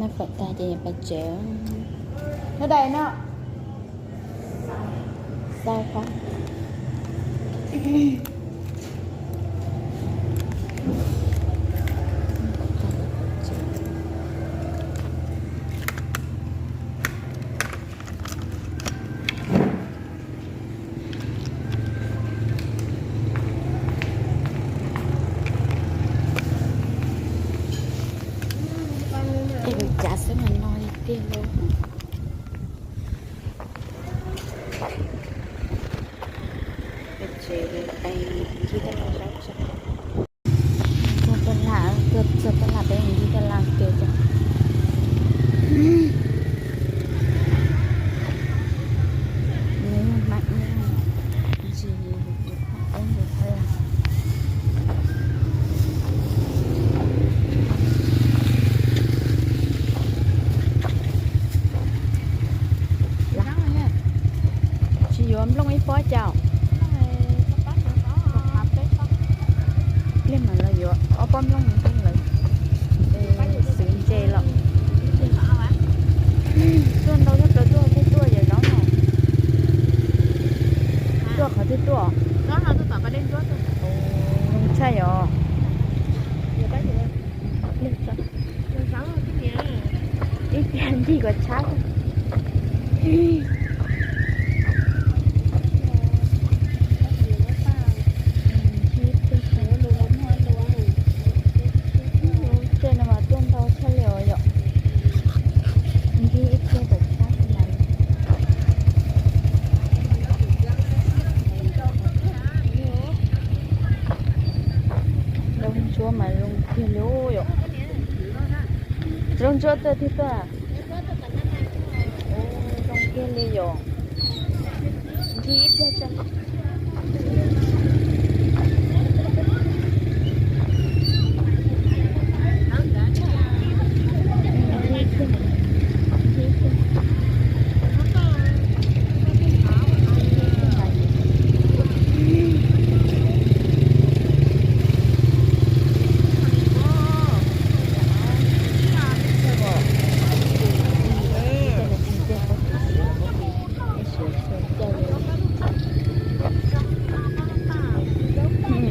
Noj fawm tag ces yuav pais tsev. Nyob dais no. Xav qab. Tej lus cav xwb mas no li tiag lauj. Pem tsev, pem ncig taj laj zaub tso. Txog taj laj, txog taj laj peb ncig taj laj ke tso. Nws yog hmab ib ntsis, ib ntsis. Tsis yuav nplooj ib pob cas? Pliag mas los yuav ob pob nplooj mus tej lawm. Xwv ntse los. Tuaj ntau nyob plaws tuaj thiaj tuaj yawm zaub no. Tuaj qhov twg tuaj? Zoo tshaj yom. Ib pliag ncig kom tshab. Tej no mas tuaj ntau tshaj li os yom. Ncig ib pliag kom tshab lawm. Zaub ntsuab mas zoo kiag li yom. Zaub ntsuab tuaj tiag tuaj. Zoo kiag li yom. Ncig ib pliag tso.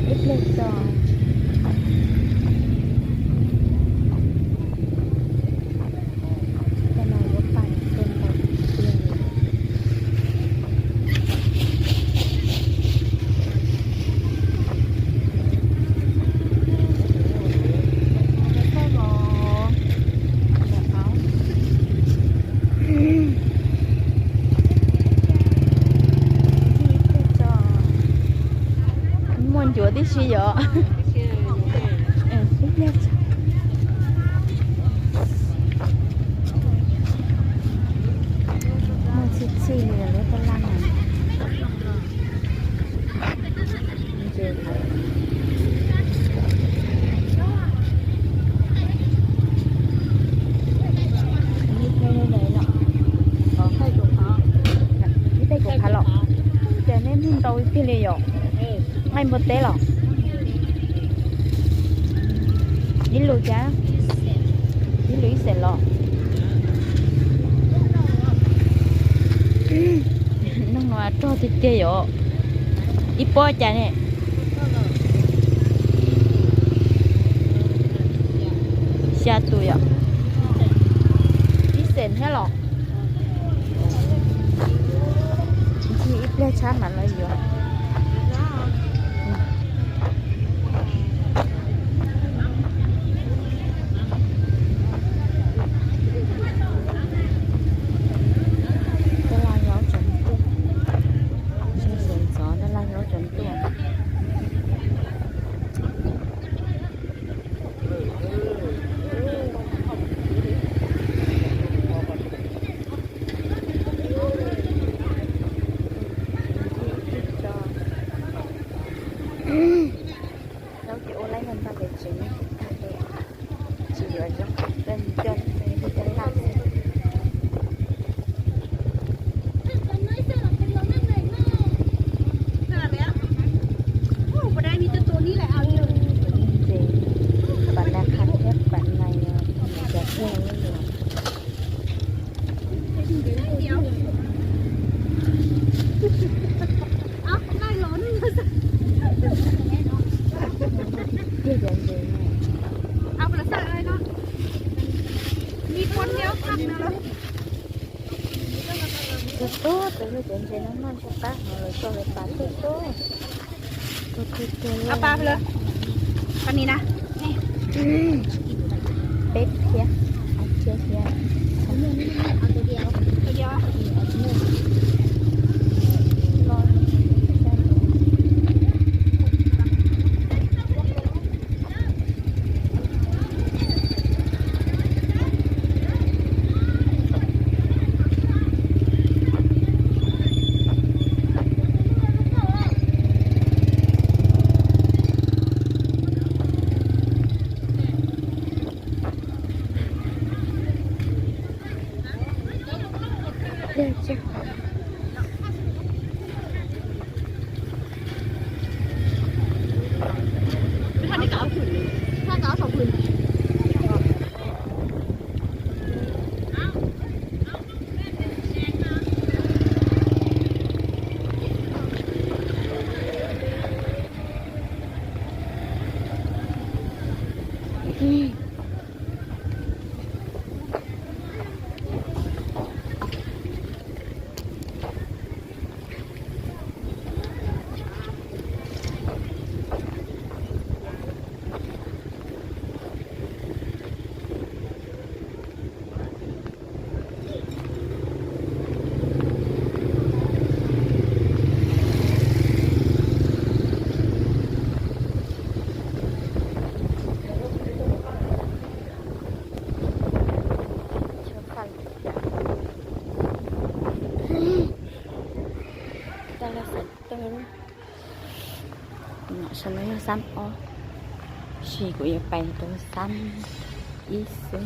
Ib pliag tso. Tej no yuav pais tuaj ntau tiag. Muaj ncuav tib si yom. Muaj txhij txhij li lub taj laj no. Ib teg kuv qhav los, ces neb nug ntau tiag li yom. Nqaij npua teb los? Ib lus cas? Ib lus ib xees los? Nug no rog tiag tiag yom. Ib pob cas ne? Xya tus yom. Ib xees thiab los? Ncig ib pliag tshab mam los yuav. Taj laj zaub tseem tuaj. Sawv ntxov taj laj zaub tseem tuaj. Zaub ces ua laib ntau ntau pem tsev, tsis yuav zoo, coj ncig taj laj xwb. Ces pam nais qha thiab pam nais cov tuaj li. Tus tub, tus yug cov ntses no noj tsis qab hov lawv tso lawv pas tuj tuj. Tuj tuj tuj. Peb phiab, ob phiab thiab. Tag lawm xav tuaj, no saum no yog xab ob, tab sis kuv yuav pais rau xab ib xwb.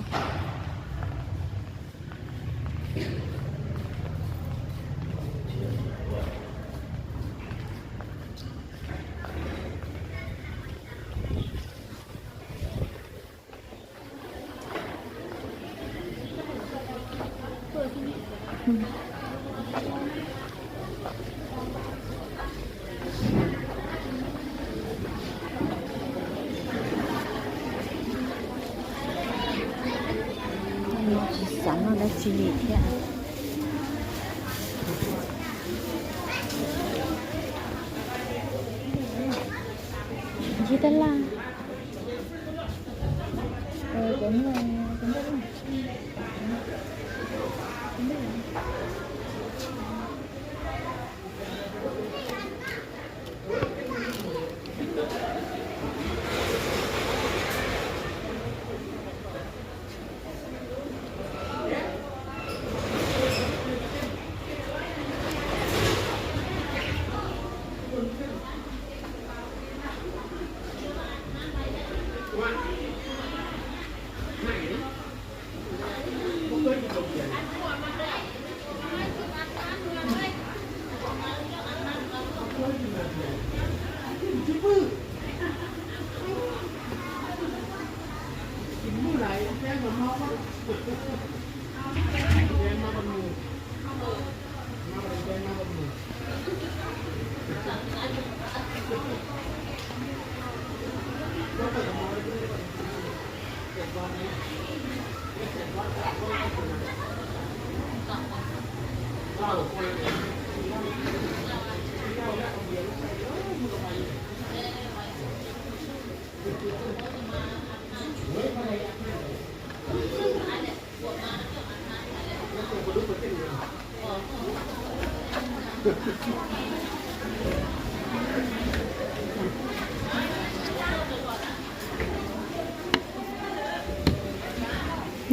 Tsis xav noj dab tsi li thiab. Ntsib tab laj.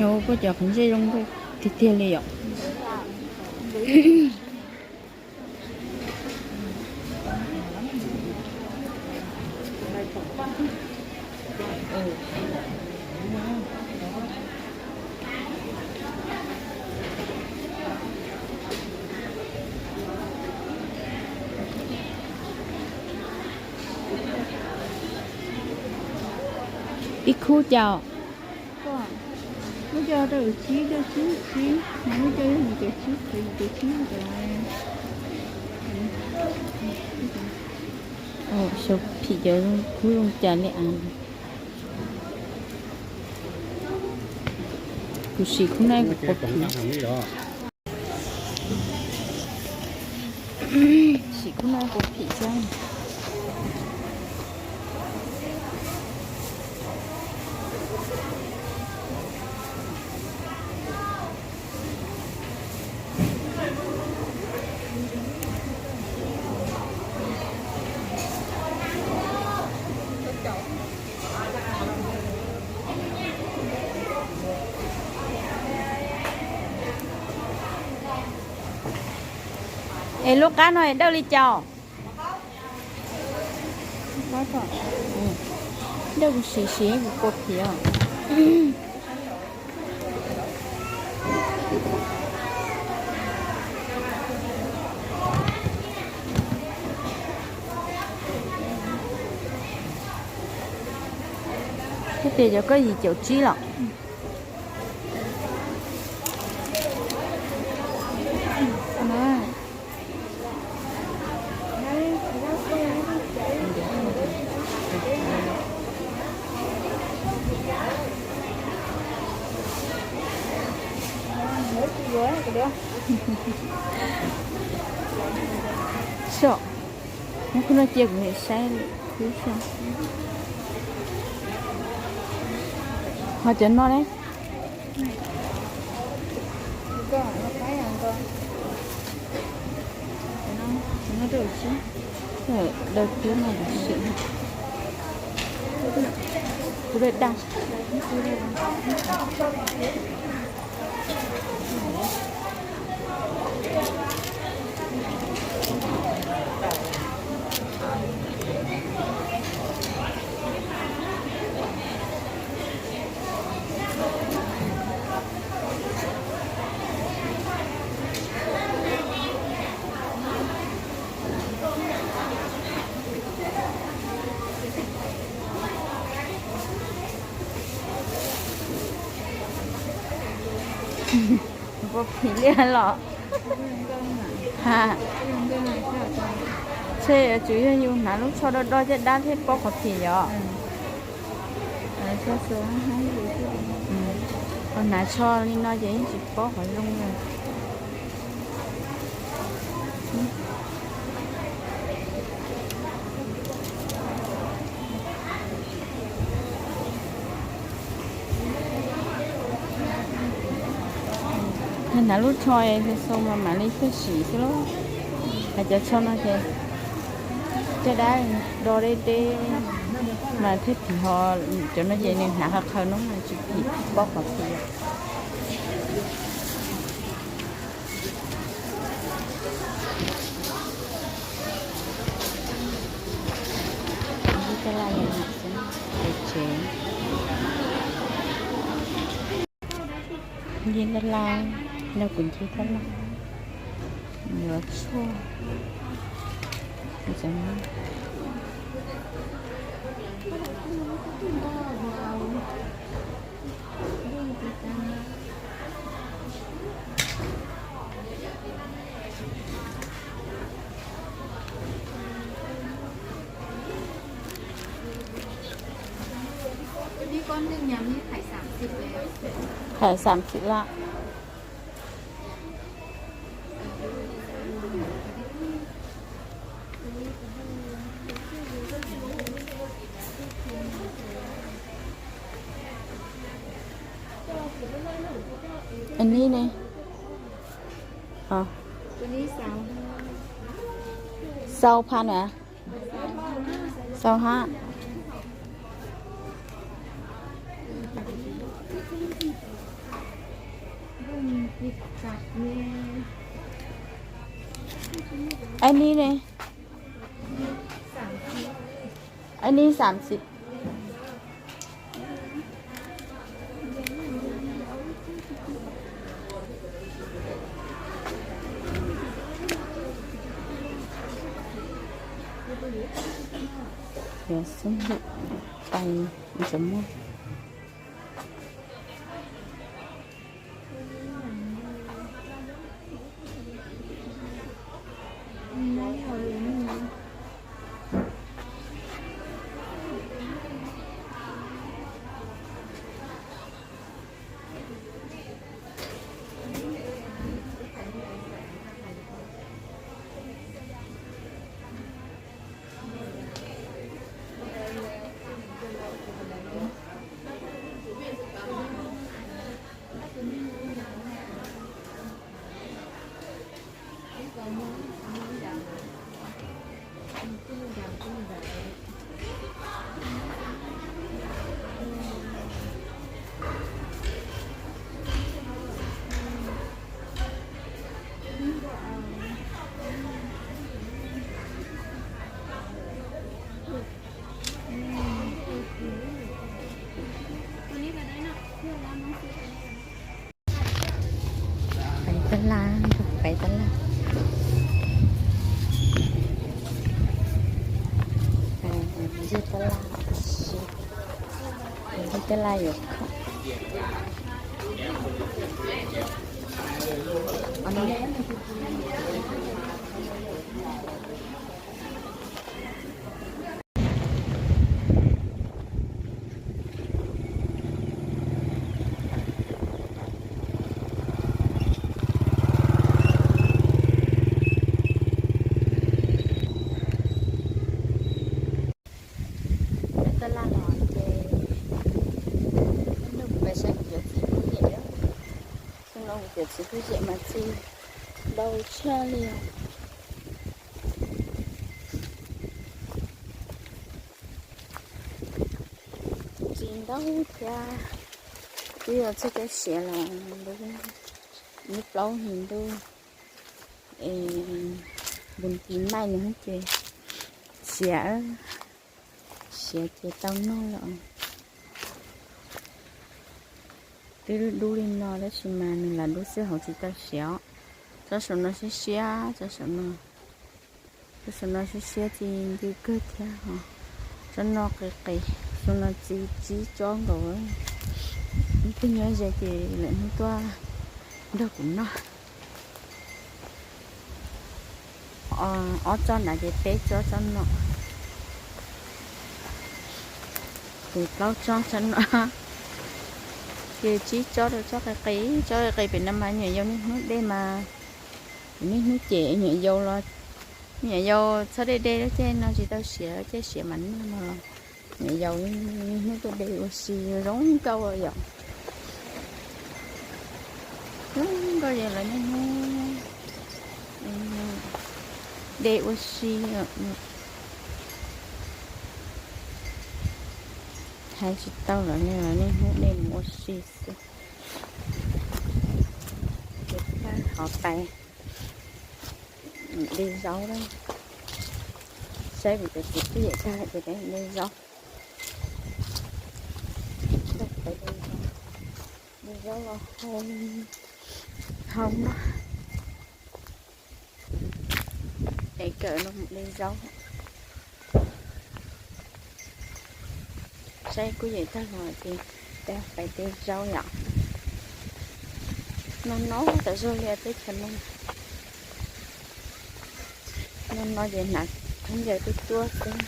Yog puab cov qhov ntsej zoo nkauj tiag tiag li yom. Ib khub cas? Lub cov rau tsib, cov tsib, tsib, lub cov yog mus cov tsib, cov yim cov tsib, cov xyaw phim cov khub zoo cas li as. Kuv sim khub no kuv quav phim. Sim khub no quav phim xwb. Es lub qab no dawj li cas? Dawj kuv siv siv kuv quav phim os. Twb tias cov koj yim caum tsib los. Soj, nyob khub no cia kuv niam saib khub soj. Ho cov no ne? Daw khub no kuv sim. Kuv dawj daj. Quav phim liaj los. Ha, ntshe yuav tsum yog yus hnav lub tsho do do caj dab thiaj paub quav phim yom. Ho hnav tsho li no ces yeej tsis paub qhov zoo li. Hnav lub tsho xaus mas mam li thiaj sim xwb lauj. Hais cov tsho no ces caj dab do deb deb mas thiaj phim, ho cov no ces nws hnav qhawv qhawv no mas tsis phim, tsis paub qhov phim. Nce tab laj, nce tab laj, yuav tshuaj. Thẻ xàm xịt lạ. Anib ne? Sau pha na. Sau ha. Anib ne? Anib xàm xịt. Yuav xub npum pais ntawm muag. Laj, pais tab laj, ncig tab laj, ncig tab laj yuav khoom. Tab laj los ces nub pais saib kuv cov txiv phooj ywg, xyoo no kuv cov txiv phooj ywg mas txi ntau tshaj li. Txiv ntau thiab, twb yog txog caij siav los ntuj plaub hlis ntuj, npus tis maij no ces siav, siav ces tau noj lawm. Twb dub dub li no tab sis mas nws lam dub xwb hauv tsis tau siav os. Tsob saum no siab siab, tsob saum no, tsob saum no siab siab txi ntws kawg thiab os. Tsob no qis qis, xyoo no txi tsib tsob nkaus. Ib tug nyob ze ces lawv hnub tuaj nrog kuv noj. Ob tsob nrad ces peb tsob, tsob no ces plaub tsob, tsob no ces tsib tsob rau tsob qis qis, tsob qis qis pem no mas nyuam yaus niaj hnub dej mas, niaj hnub ces nyuam yaus los, nyuam yaus txhob dej dej lub caij no tsis tau siav, caij siav mas noj no los nyuam yaus niaj hnub tuaj de ua si zoo nkauj yom. Zoo nkauj yom, lawv niaj hnub de ua si. Hais tsis tau lawv, lawv niaj hnub de mus ua si xwb. Ces pab hov pais de zaub, saib kuv cov txiv phooj ywg tag ces peb de zaub. De zaub los hau, hau no, es kawm no mus de zaub. Saib kuv cov tag los ces peb pais de zaub yom. No no tas zog li teb chaws no. No no ces hnav khaub ncaws tuaj tuaj xwb,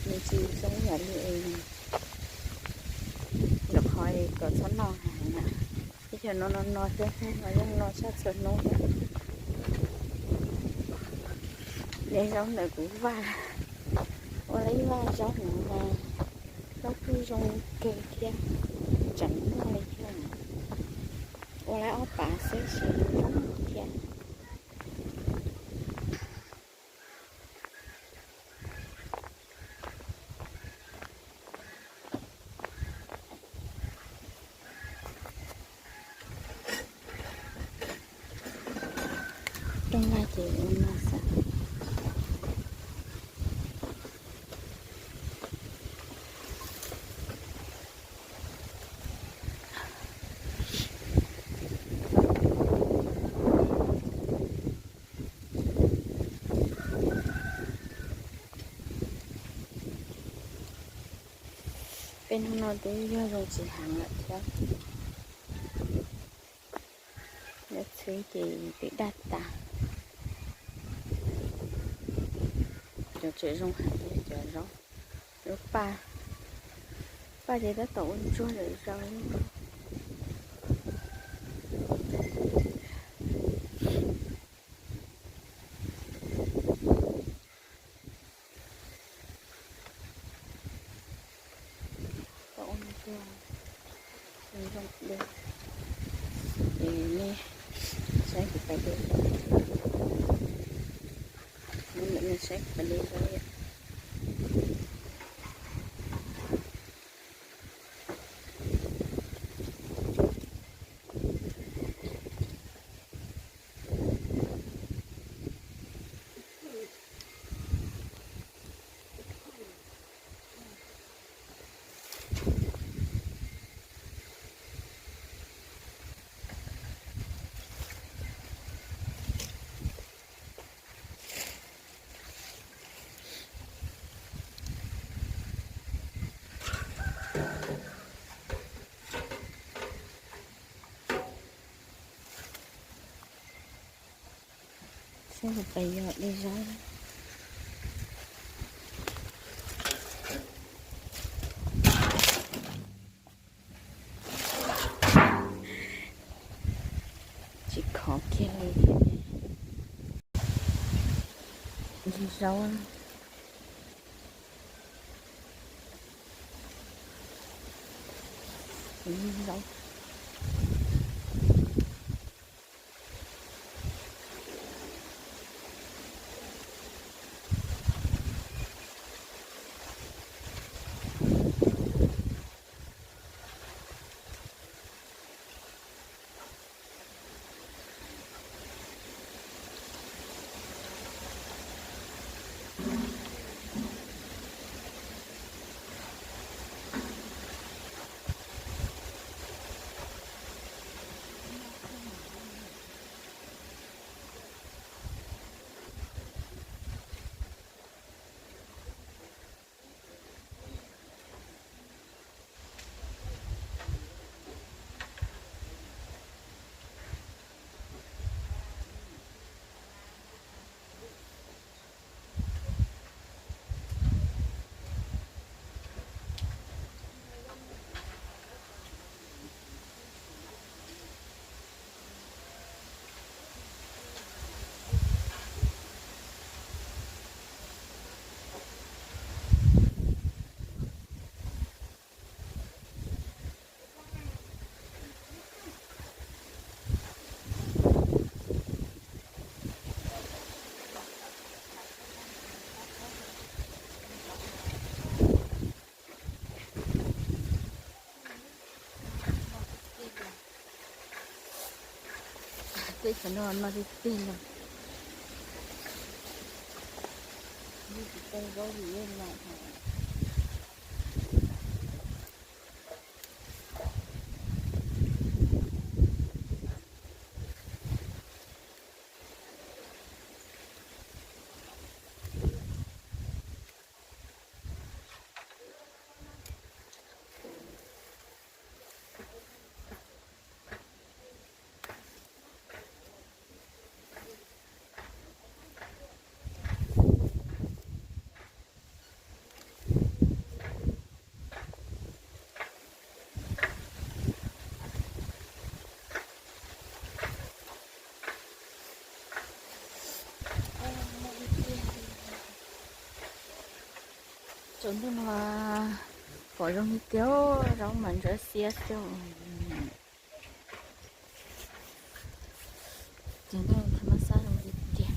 nws tsis zoo yam li es lawv qhov kom txhob noj heev na. Teb chaws no no no thiab, no yeej no tshaj txhua hnub. De zaub ntawm kuv vaj, ua lawm ib vaj zaub no mas zaub kuj zoo kawg thiab, tseem muaj li thiab. Ua lawm ob pas xwb sis zoo thiab. Rooj vag ces ua no xwb. Peb hnub no twb yog zoo tsis heev lawm thiab. Lawv txhwb ces twb daj tas. Cov tseem zoo heev li cov zaub. Lub paj, paj ces tab tom ua ntsuag lawm zaus. Tau ua ntsuag zoo de, ces nej saib kuv pais de, nej saib kuv pais de zaub yom. Peb yog de zaub. Tsis khov kiag li. Zaub, zaub. Tej cov no no tiag tiag li. Yeej tsis tau zaub li yeej no. Tsaus ntuj no pom zoo li tiag, zaub mas ntsuab xiab xwb. Ces noj thaj ma xab zoo li tiag.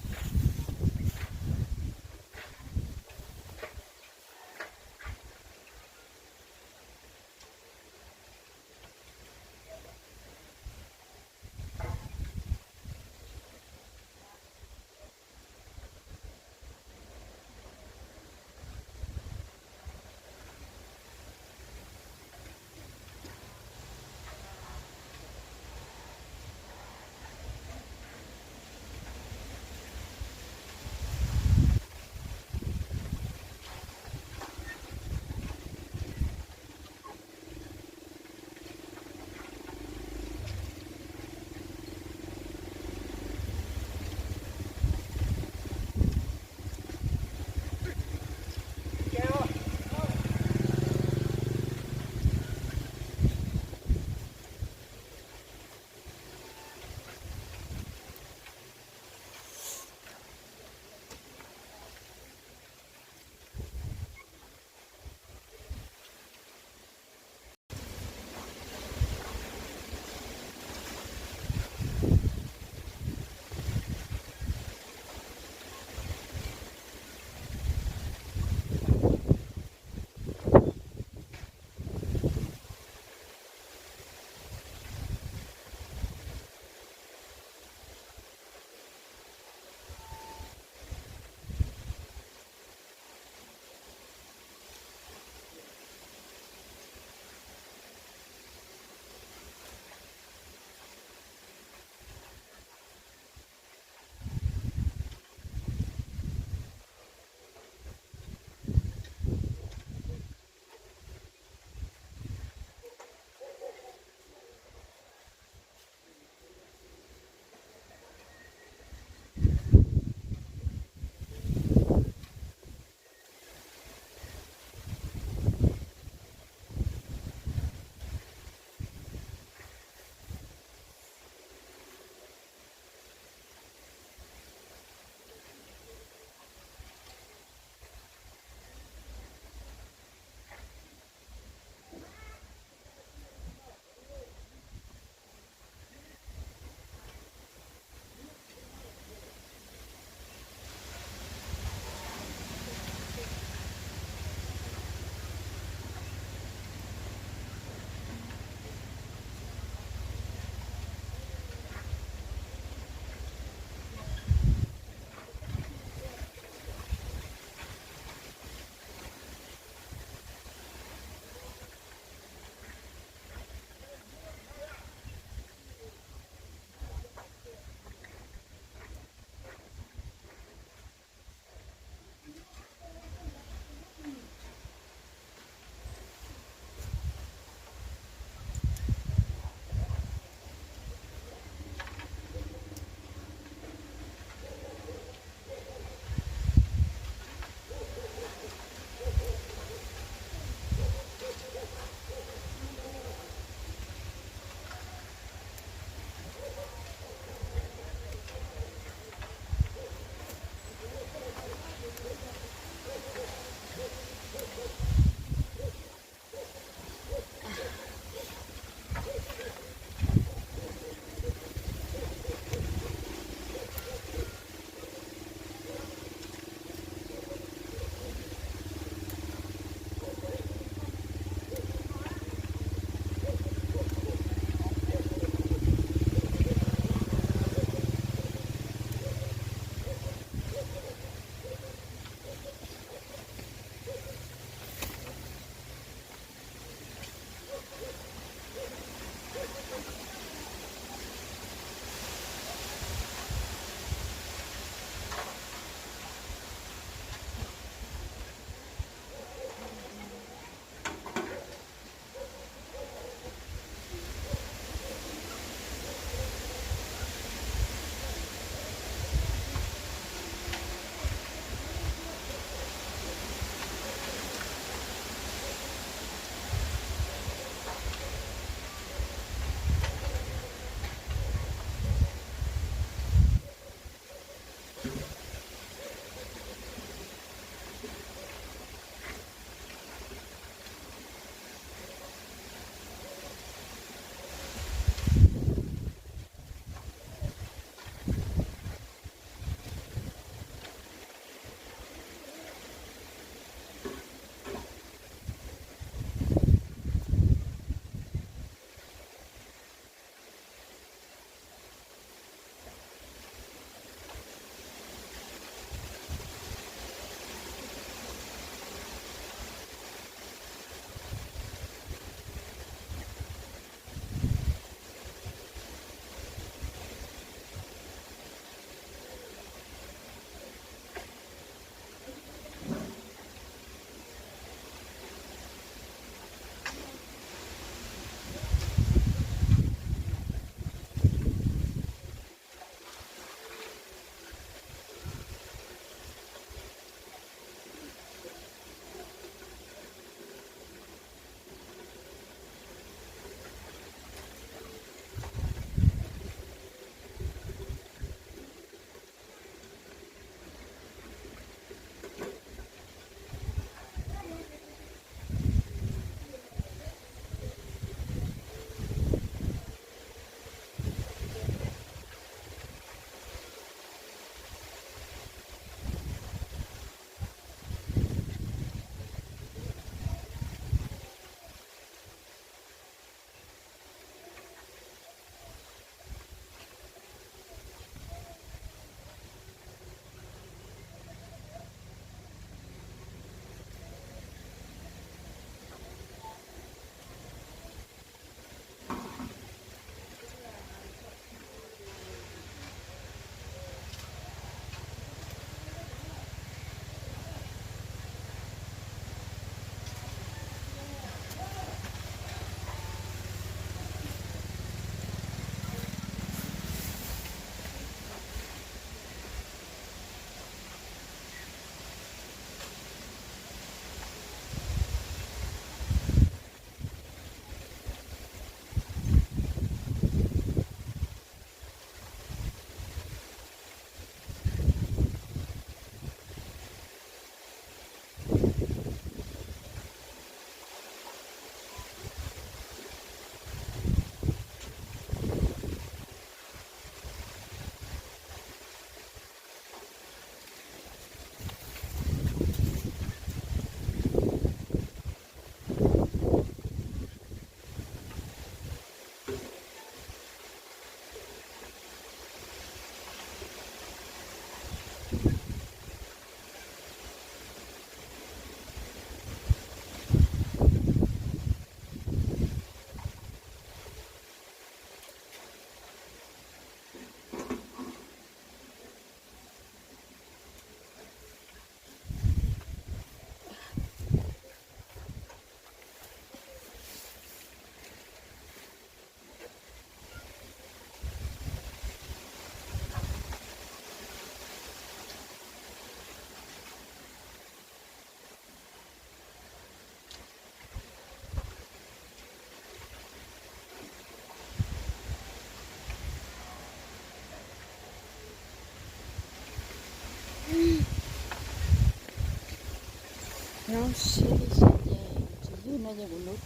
Siab li siab ces tsis yug no ces kuv lub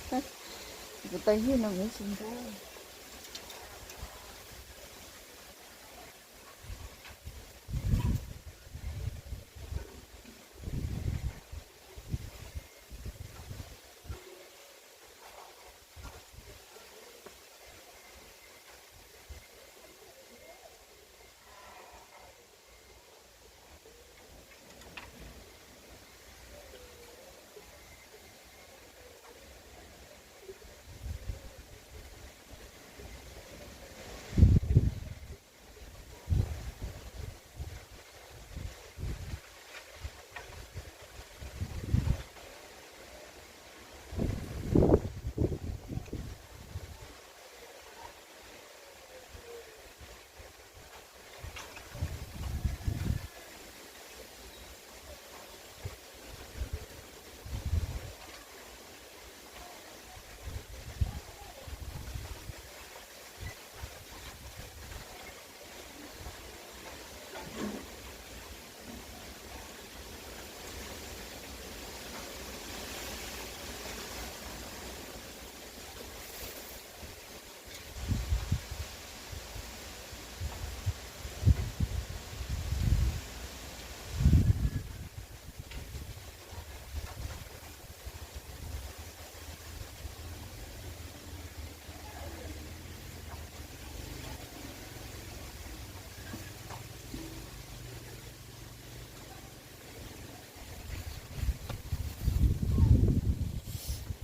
tag. Kuv tau yug no kuv tsis nrog.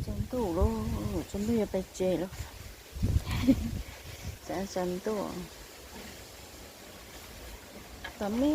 Tsaus ntuj lauj, tsaus ntuj yuav pais tsev lauj. Tsaus ntuj, tom me.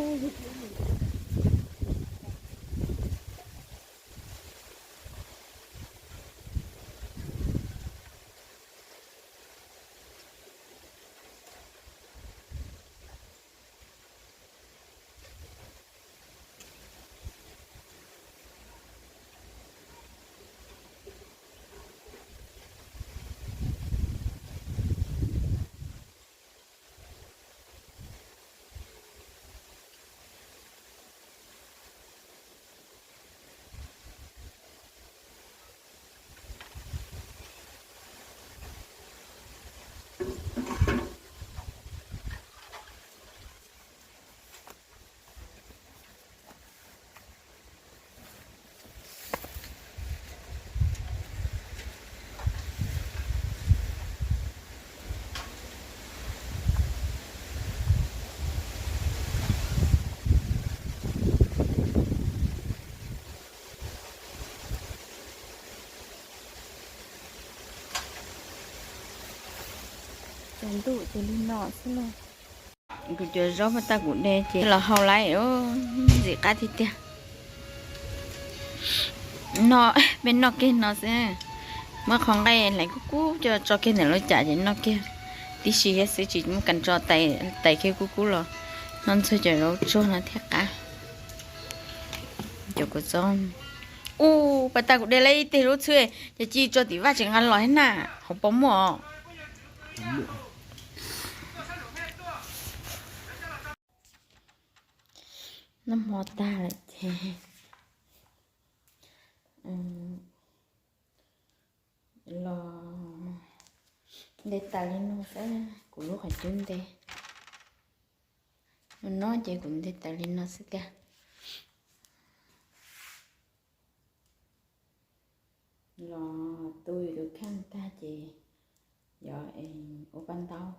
Tsaus ntuj ces li no xwb lauj. Kuv cov zaub paj tag kuv de ces los hau lawm, ntxim qab tiag tiag. No, peb noj kiag no xwb. Muab qhov nqaij hlais kub kub coj tso kiag ntawm lub cas ces noj kiag tib si thiab xwb, tsis muab kas tso, tais kiag kub kub los noj ntxuag cov zaub tsuag no thiaj qab. Cov kua txob, ub, paj tag kuv de lawm ib teg zaub txhwb, ces ci tso tim vaj tseem nqa los thiab na, hauv paus muaj os. Noj hmo tag lawm ces los nte tas li no xwb, kuv lub qhov cub nte. No ces kuv nte tas li no xwb tiag. Los tu yus tus kheej tag ces yog ua paj ntaub.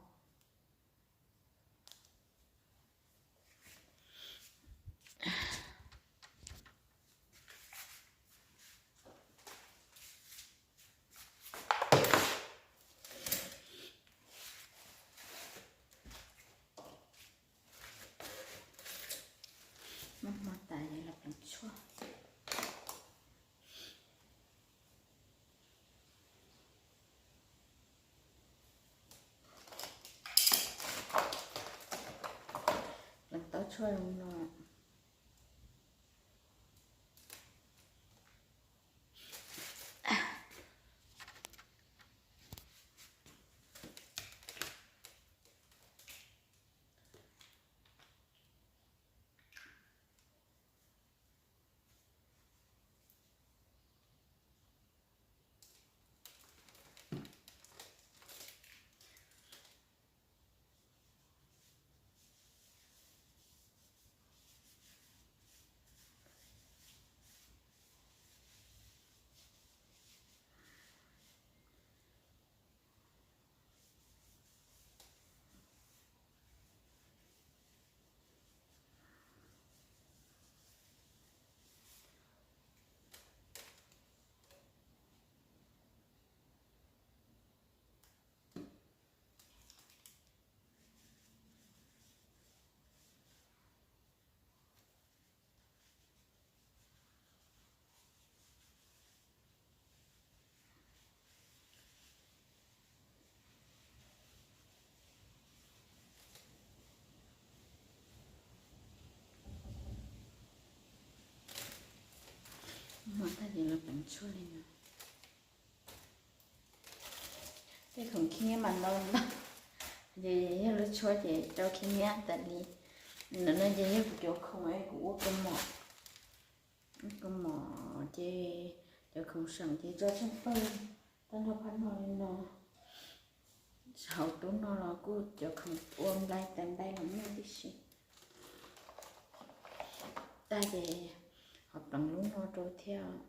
Noj hmo tas ces los pleev tshuaj. Pleev tau tshuaj zoo no. Tshuaj li no. Tej khoom khib nyiab mas no ntau, ces yog lub tshuab ces rau khib nyiab tas li. Ntawm no ces yog kuv cov khoom es kuv ua kaus mom, ua kaus mom ces cov khoom seem ces tso tsheej pawg, tau nrog phab no li no. Hauv tub no los kuj cov khoom ua nplai tas nplai los muaj tib si. Tag ces ho pleev lub no rau thiab.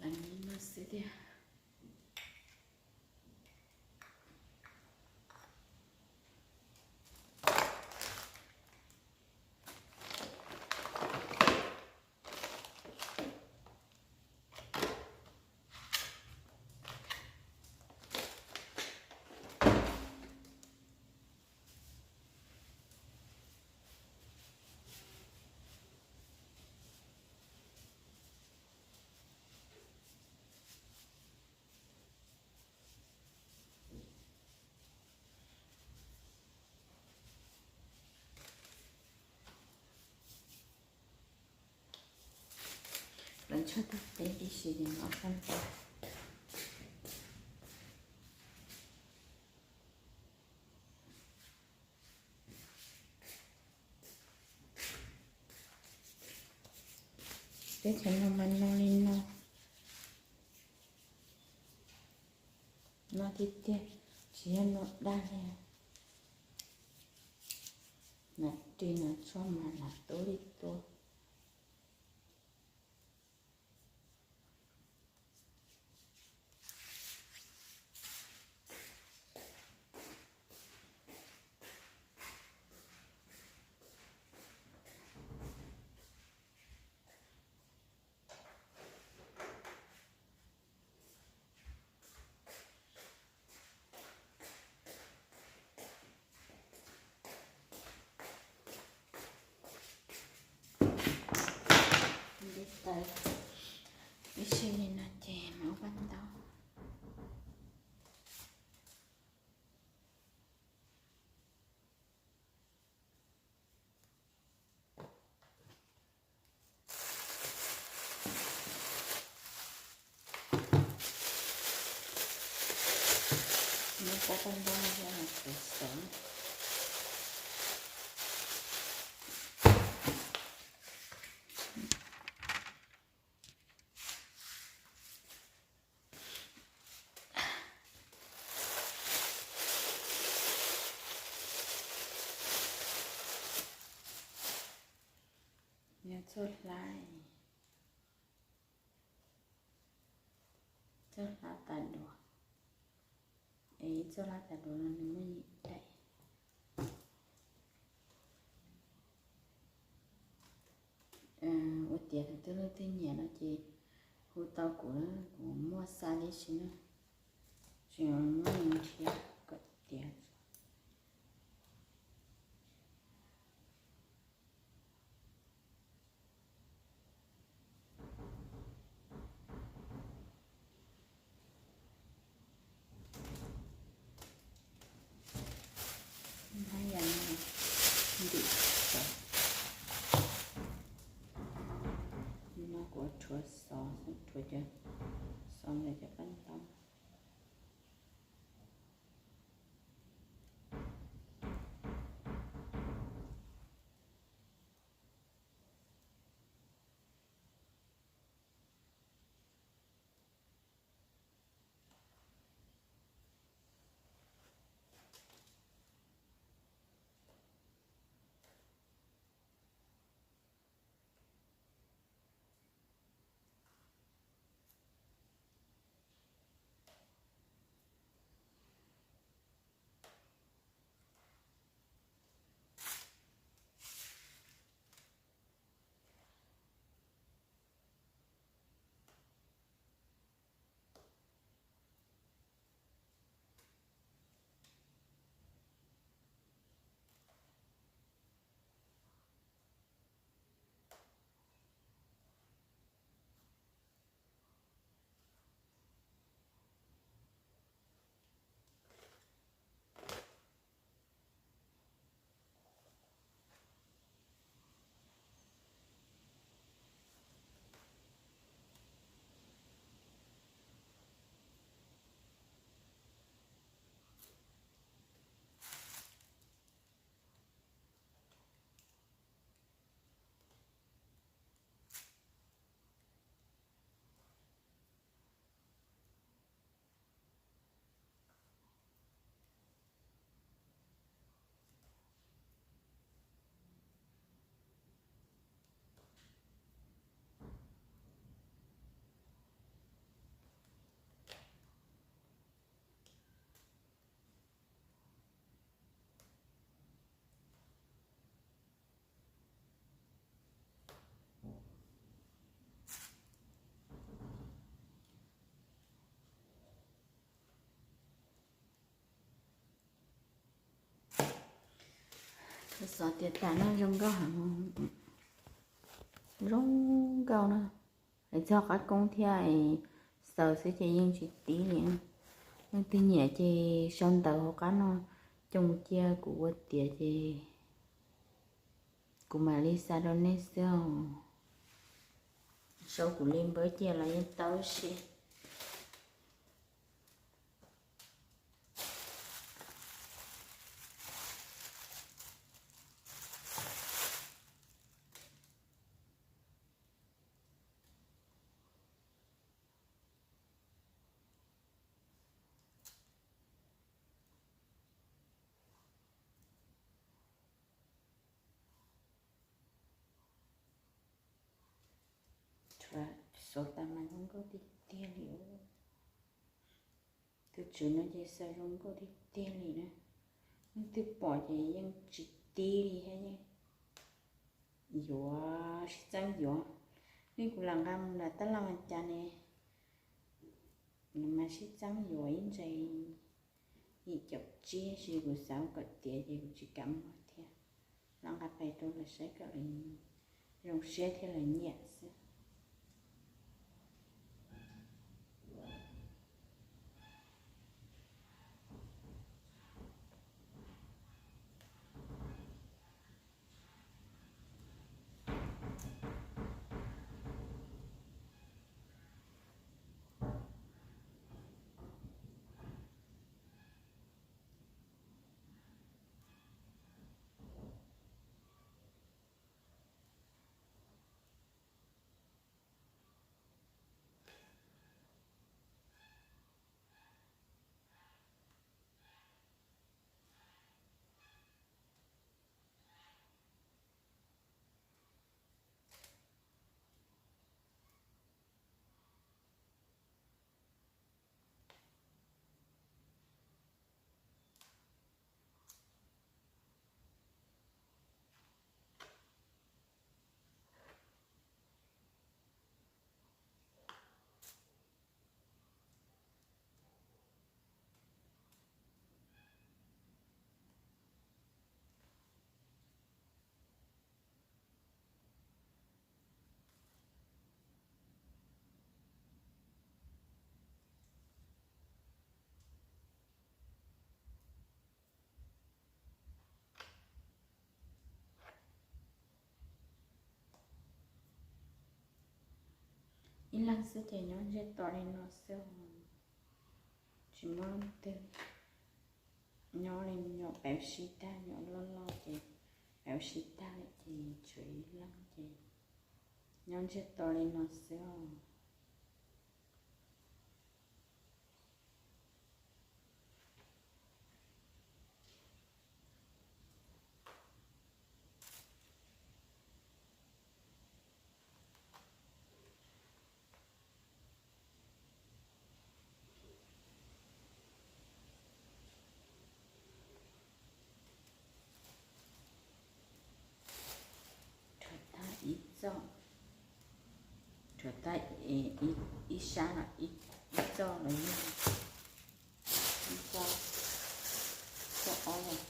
Pleev li no xwb tiag. Pleev tshuaj tag peb tib si ces no pab tau. Teb chaws no mas no li no, no tiag tiag, tsis yog no dag li. Nas ris nas tsho mas nas tub li tua. Ntiv taws ib si li no ces mam ua paj ntaub. Tau ntau yog tshuav xov. Yog txoj hlab, txoj hlab tas duav, es ib txoj hlab tas duav no nws muaj yim daim. Ua tiav thaum twg leej twg nyiam no ces hu tau kuv, kuv muaj xav li si na, tsis muaj nrhiav kom tiav. Hab yam no ntim xov, no kuv tshuav xov, tshuav cov xov ntawm cov paj ntaub. Xov tiav tas no zoo nkauj heev, zoo nkauj na. Es txog qab koob thiab, xaws xwb ces yeej tsis tib li. Leej twg nyiam ces sau ntawv hauv qab no coj mus cia kuv ua tiav ces kuv mam li xa rau nej xwb os. Sau kuv li npawb cia los yeej tau si. Xov tas mas zoo nkauj tiag tiag li. Tus tswv no ces xaws zoo nkauj tiag tiag li na. Leej twg pom ces yeej tsis tib li thiab, yeej yuav sib txeeb yuav. Nej kuv lam nqa mus nram tab laj mas cas ne, mas sib txeeb yuav ib ntsais yim caum tsib, tab sis kuv xav kom tiav ces kuv tsis kam muag thiab. Lam nqa pais rau lawv saib kom lawv zoo siab thiab lawv nyiam xwb. Ib leeg xwb ces nyob ntsiag to li no xwb, tsis muaj leej twg. Nyob li nyuam pem ua si tag, nyuam loj loj ces pem ua si tag lawm ces tshuav ib leeg ces nyob ntsiag to li no xwb os. Rhuav tag ib txoj, rhuav tag ib sab los ib txoj los yog ib txoj, txoj ob los.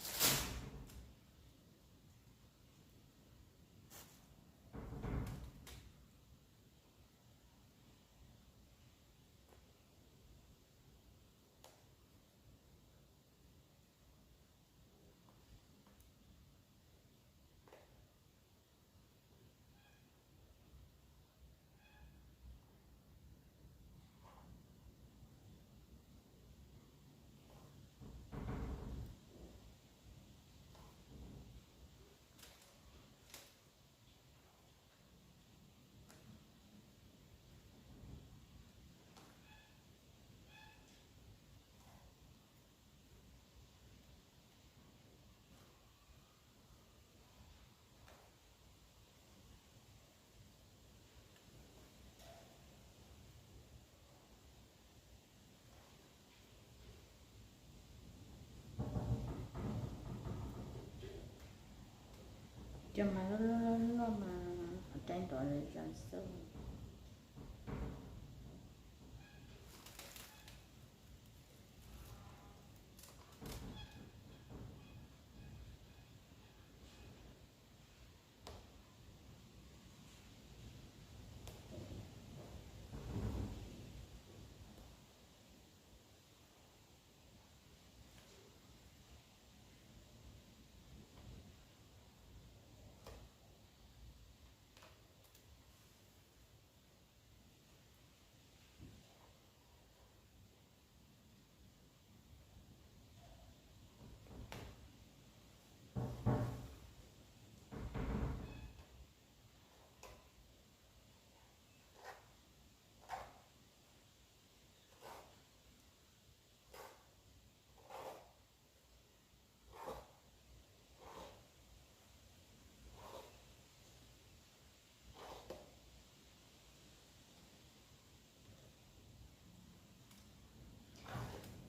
Cov mas loj loj loj loj mas qhov rai nrov zom zaws xwb.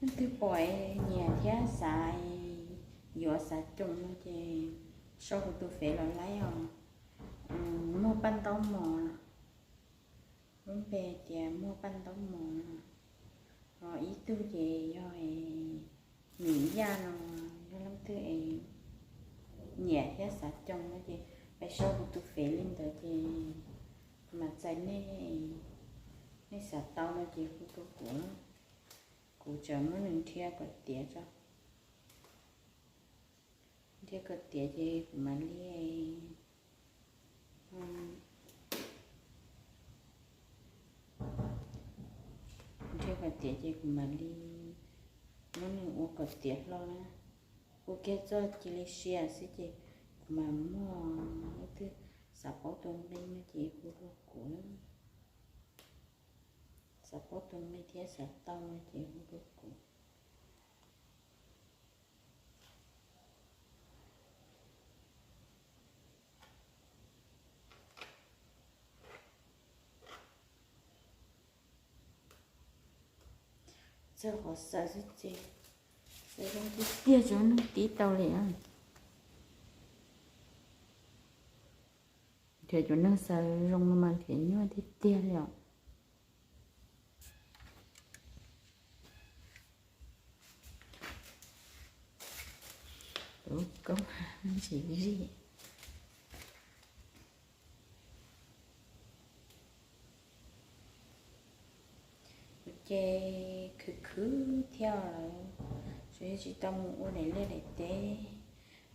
Leej twg pom nyiam thiab xav yuav xav coj no ces sau kuv tus fev los laib os. Muag Paj Ntaub Mos, lub npe tias Muag Paj Ntaub Mos no. Ho ib tug ces yog Mim Yaj no, yog leej twg es nyiam thiab xav coj no ces pab sau kuv tus fev li ntawd ces kuv mam txais nej, nej xav tau no ces hu rau kuv. Kuv tseem muab nws nrhiav kom tiav tso. Nrhiav kom tiav ces kuv mam li, nrhiav kom tiav ces kuv mam li muab nws ua kom tiav hlo na. Ua kiag txoj cia li sia xwb ces kuv mam muaj, leej twg xav paub tus nqi no ces hu rau kuv. Xav paub tus nqi thiab xav tau no ces hu rau kuv. Txog qhov xaws xwb ces xaws zoo tiag tiag, tsis muaj neeg tib tau li. Nrhiav cov neeg xaws zoo no mas nrhiav nyuaj tiag tiag li os. Tus koob tsis zij. Kuv ces khwv khwv thiab lawm, tsuas yog tsis tau mus ua daim liaj daim teb.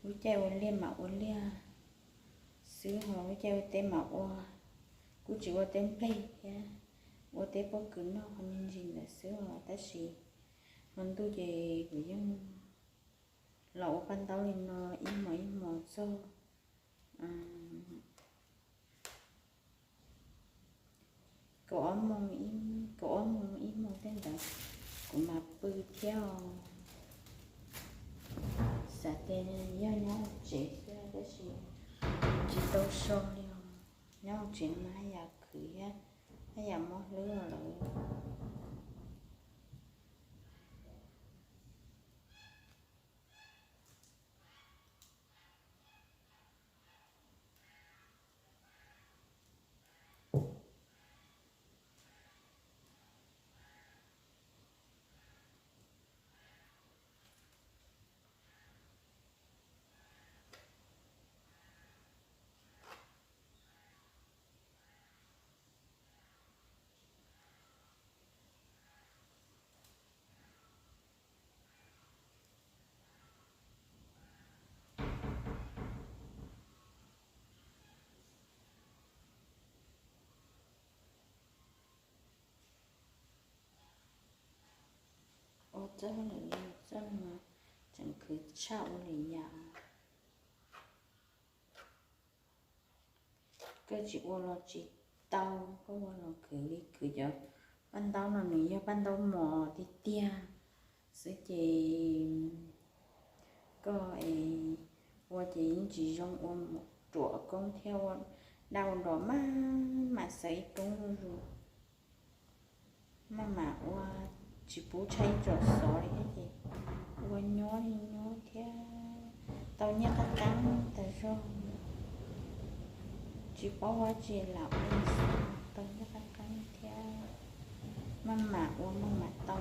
Lub caij ua liaj mam ua liaj xwb, ho lub caij ua teb mam ua, kuj tsis ua teb nplej thiab. ua teb pob kws noj qhov me ntsis ntawd xwb os, tab sis hmo ntuj ces kuv yeej los ua paj ntaub li no ib hmos ib hmos txog kaum ob moos, kaum ob moos ib moos tej ntawd kuv mam pw thiab os. Xav tias yog nyob hauv tsev xwb tab sis tsis tau so li os. Nyob hauv tsev mas haj yam khwv thiab haj yam mob hlwb lawm. Ua txawj lawm, txawj no tseem khwv tshaj ua lwm yam. Koj tsis ua los tsis tau, koj ua los khwv li, khwv cov paj ntaub no nws yog paj ntaub mos tiag tiag xwb ces koj es ua ces yeej tsis zoo, ua ruam koob thiab ua daj ua dos maj mam xaws ib koob zuj zus. Maj mam ua tsis pub tshaj ib tsom xov li thiab ces ua nyob li nyob thiab tau nyiaj qab qeeb tas zog. Tsis paub ua tsi lam ua, tau nyiaj qab qeeb thiab maj mam ua maj mam tau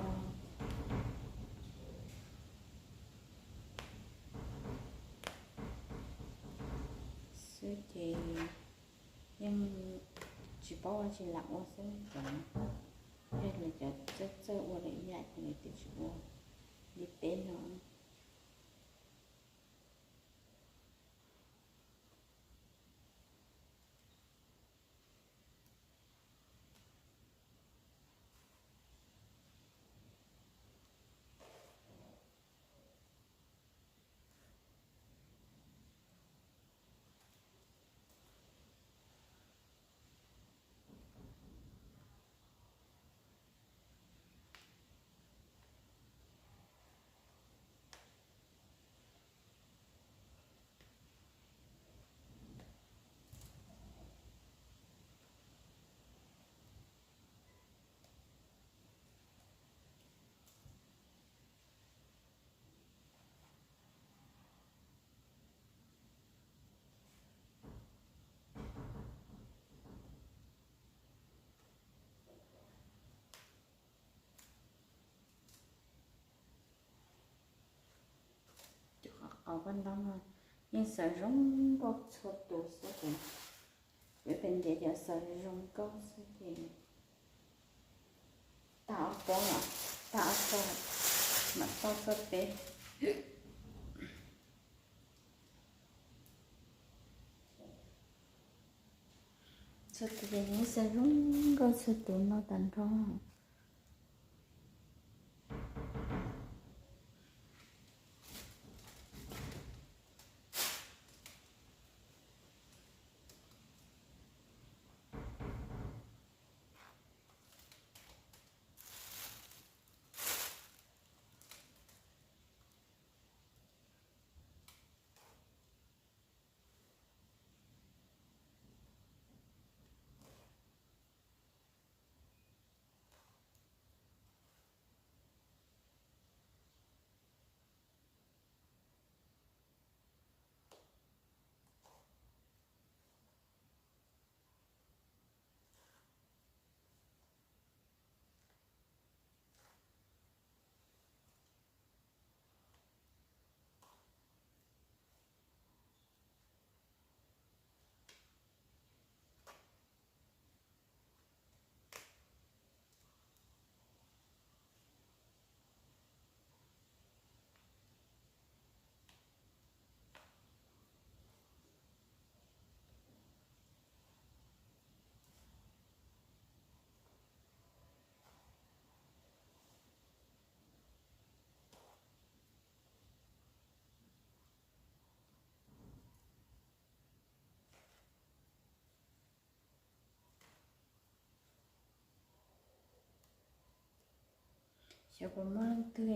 xwb ces yeej tsis paub ua tsi lam ua xwb cov. Yog lawv cov txawj txawj ua lawm ib yam ces lawv twb tsis ua li peb no. Cov qhov qau paj ntaub no yeej xaws zoo nkauj txhua tus xwb ces, kuv pem ntiav cov xaws zoo nkauj xwb ces tag ob pob, tag ob pob mam tau txoj peb. Txhua tus ces yeej xaws zoo nkauj txhua tus no tag nrho. Xyov puas muaj leej twg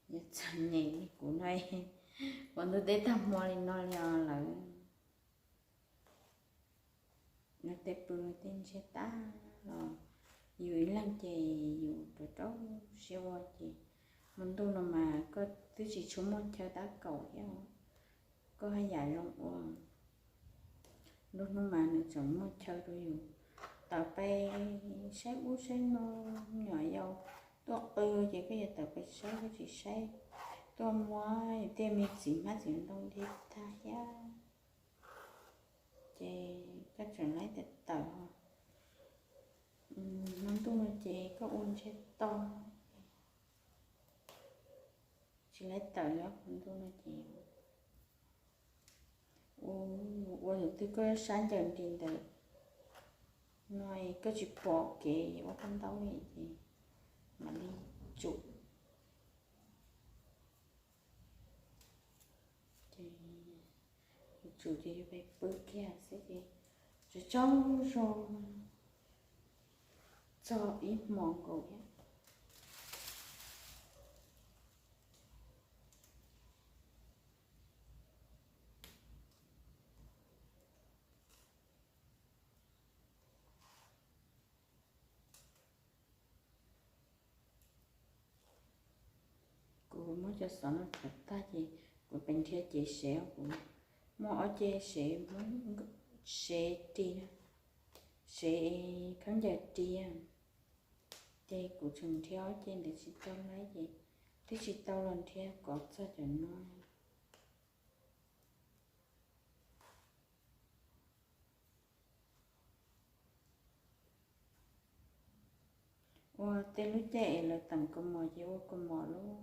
yuav txom nyem li kuv no, ua ntuj teb tag hmo li no li os lawm. Nws tej pw tej ntsiag tag los yus ib leeg ces yus rau rau siab ua ces hmo ntuj no mas koj twb tsis tshua muaj chaw tab kaum thiab, koj haj yam zoo ua. Nruab hnub mas nws tseem muaj chaw rau yus tawm pais saib ub saib no, nyuam yaus tuaj qw ces koj yuav tawm pais saib koj tsis saib, tuaj muab tej me txiv hmab txiv ntoo dej tag thiab ces koj tseem laib tawm tawm. Hmo ntuj no ces koj ua ntsiag to, tsis laib tawm, hmo ntuj no ces ua tus twg koj sab ncaws nti ntawd no koj tsis pom kev ua koj ntaub li ces mam li tsum. Ces yus tsum ces yus pais pw kiag xwb ces tsaug zog txog ib hmos nkaus thiab. Kuv muab cov xov no rhaub tag ces kuv pem nrhiav cev sev, kuv muaj ob cev sev, sev ris, sev khaub ncaws ris, ces kuv tseem nrhiav ob cev ntawd tsis tau laib ces twb tsis tau los nrhiav kov txog cov no. Ua tej lub caij es lawv teem kaus mom ces ua kaus mom lub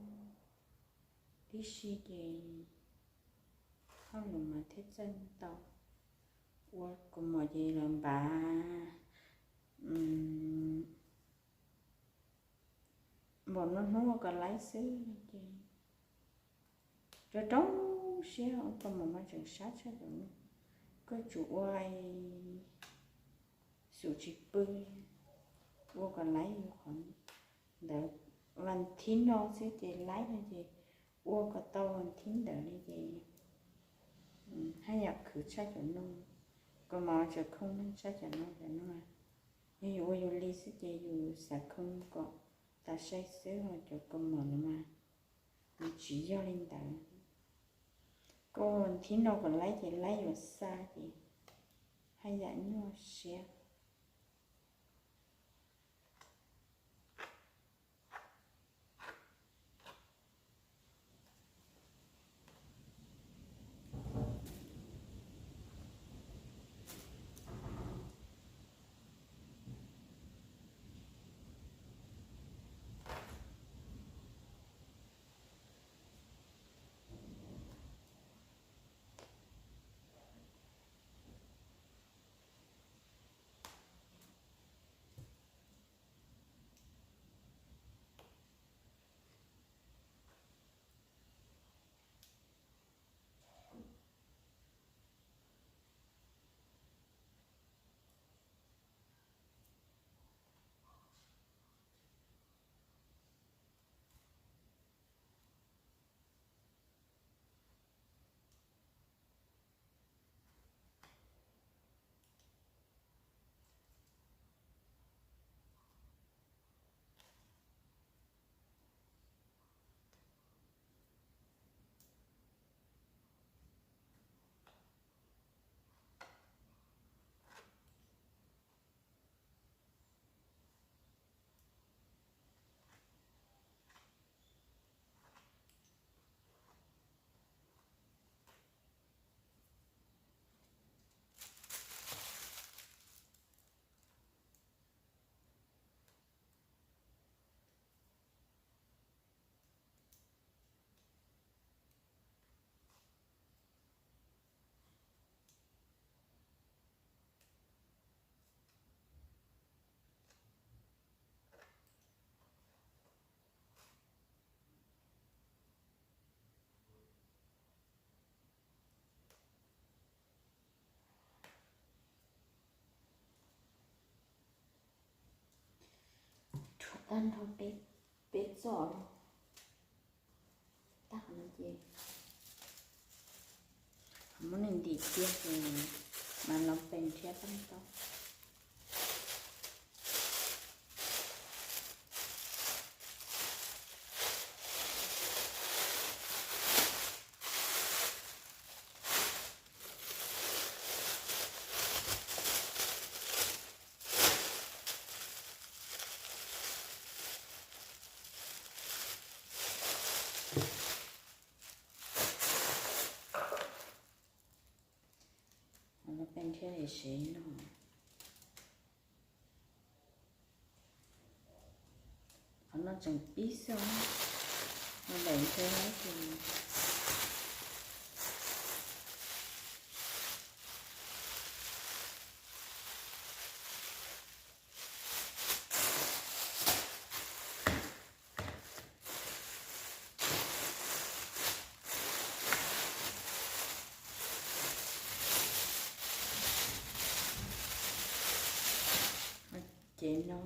tib si ces hauj lwm mas thiaj txawj tau. Ua kaus mom ces lawv npav npaum no hnub ua kom laib xwb ces rau rau siab ua kaus mom mas tseem sab tshaj cov no. Koj tsum ua xum tsis pw, ua kom laib yus qhov ntawd. Vas thib no xwb ces laib no ces ua kom tau vas thib ntawd li ces haj yam khwv tshaj cov no. Kaus mom tseem khoo neeg tshaj cov no, cov no yog yus ua yus li xwb ces yus xav khoo kom tas sai xwb, ho cov kaus mom no mas nws tsis yog li ntawd. Koj vas thib no kom laib ces laib yuav xa ces haj yam nyuaj siab. Tag nrho peb txoj los tag no ces muab nws ntim kiag ces mas los pees thiab paj ntaub. Los pees thiab li sev no. Qhov no tseem pib xwb, los daim nthia no ces Ces no,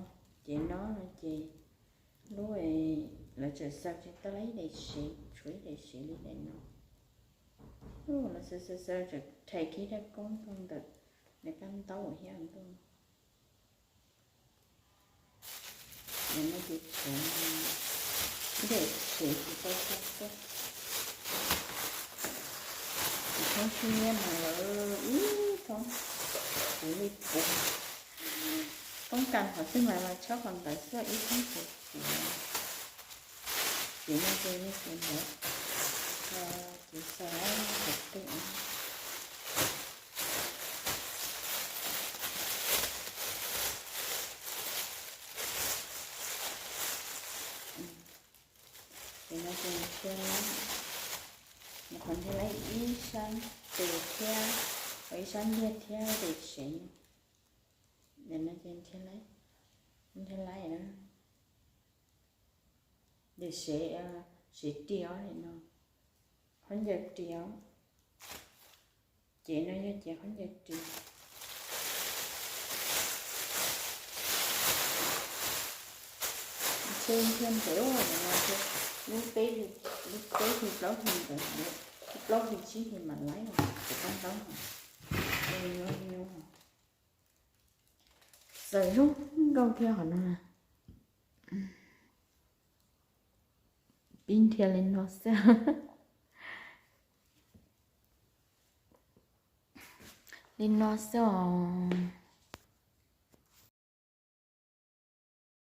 ces no no ces lub, lawv tseem xaws tsis tau ib daim sev, tshuav ib daim sev li daim no. Lawv xaws xaws xaws tseem rhais kiag dab koob rau ntawm nws paj ntaub thiab ntuj. Yog no ces tshuav ib daim sev tsis tau xaws tuaj. Ces thoob tsib niab mas lawv ib thoob puv li puv. Toob kas qhov twg mas mas tshab qhov ntawd xwb, ib thoob puv puv. Ces no ces yog ces ntawd, ces xaws qhov twg. Ces no ces nthia laib, mus qhov nthia laib ib sab tes thiab, ib sab ntiag thiab daim sev. Daim no ces nthia laib, nthia laib na, daim sev, sev ris os, daim no khaub ncaws ris os. Ces no yog ces khaub ncaws ris. Ntshe nthia ntev ua no, lub peb hlis, lub peb hlis plaub hlis ntawd, lub plaub hlis tsib hlis mam laib os, kuv paj ntaub os. Nws nyuaj nyuaj, xaws zoo nkauj thiab qhov no. Pib nthia li no xwb. Li no xwb os.